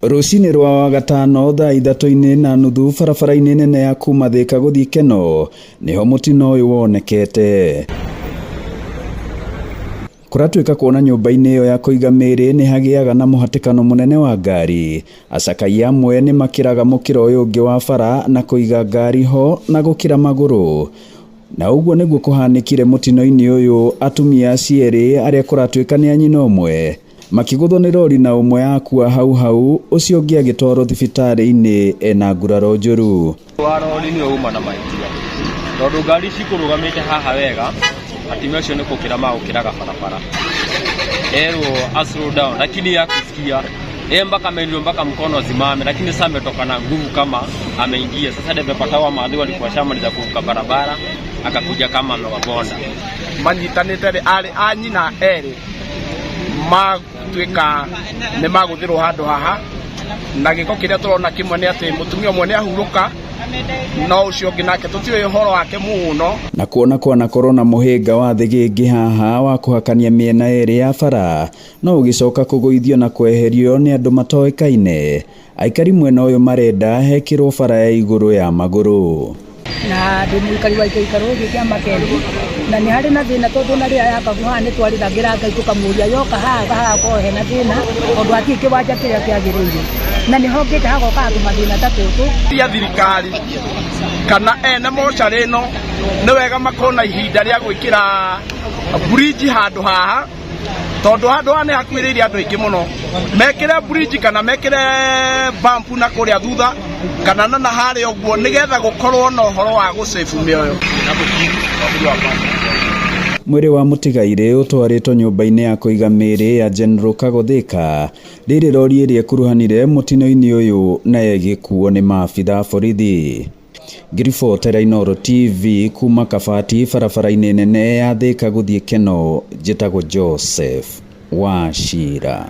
Rũcinĩ rwa Wagatano thaa ithatũ-inĩ na nuthu barabara-inĩ nene ya kuma Thĩka gũthiĩ Keno nĩho mũtino ũyũ wonekete. Kũratuĩka kuona nyũmba-inĩ ĩyo ya kũiga mĩĩrĩ nĩ hagĩaga na mũhatĩkano mũnene wa ngari. Acakai amwe nĩ makĩraga mũkĩra ũyũ ũngĩ wa bara na kũiga ngari ho na gũkĩra magũrũ. Na ũguo nĩguo kũhanĩkire mũtino-inĩ ũyũ atumia acio erĩ arĩa kũratuĩka nĩ a nyina ũmwe makĩgũthwo nĩ rori na ũmwe akua hau hau ũcio ũngĩ agĩtwarwo thibitarĩ-inĩ ena nguraro njũru. Wa rori nĩwe uma na mahĩtia tondũ ngari cikũrũgamĩte haha wega, atumia acio nĩ gũkĩra magũkĩraga barabara, erwo a slow down, lakini ya kusikia yeye mpaka ameambiwa mpaka mkono asimame, lakini sasa ametoka na nguvu kama ameingia. Sasa ndio amepata wa maadhi walikuwa shamaliza kuvuka barabara, akakuja kama amewabonda. Manyitanĩte rĩ arĩ a nyina erĩ matuĩka nĩ magũthĩrwo handũ haha na gĩko kĩrĩa tũrona kĩmwe nĩ atĩ mũtumia ũmwe nĩ ahurũka no ũcio ũngĩ nake tũtiũĩ ũhoro wake mũno. Na kuona kwanakorwo na mũhĩnga wa thĩgĩngĩ haha wa kũhakania mĩena ĩrĩ ya bara no ũgĩcoka kũgũithio na kweherio nĩ andũ matoĩkaine. Aikari mwena ũyũ marenda hekĩrwo bara ya igũrũ ya magũrũ. Na ndĩ mũikari wa gĩikaro gĩkĩ kĩa Makendi na nĩ harĩ na thĩna tondũ na rĩrĩa yakagwo haha nĩ twarĩragĩra Ngai tũkamũria yoka haha hagakorwo hena thĩna tondũ hatirĩ kĩwanja kĩrĩa kĩagĩrĩire na nĩ hokĩte hagokaga tũmathĩna ta tũtũ. Ya thirikari kana ene mocarĩ ĩno nĩ wega makorwo na ihinda rĩa gwĩkĩra bridge handũ haha tondũ handũ haha nĩ hakuhĩrĩirie andũ aingĩ mũno, mekĩre bridge kana mekĩre bump na kũrĩa thutha kana na harĩa ũguo nĩgetha gũkorwo na ũhoro wa gũsave mĩoyo. Mwĩrĩ wa mũtigairĩ ũtwarĩtwo nyũmba-inĩ ya kũiga mĩĩrĩ ya General Kagothika rĩrĩ rori ĩrĩa ĩkuruhanire mũtino-inĩ ũyũ nayo ĩgĩkuo nĩ maabitha a borithi. Ngĩribotera Inooro TV kuma Kabati barabara-inĩ nene ya Thika gũthiĩ Keno, njĩtagwo Joseph Wachira.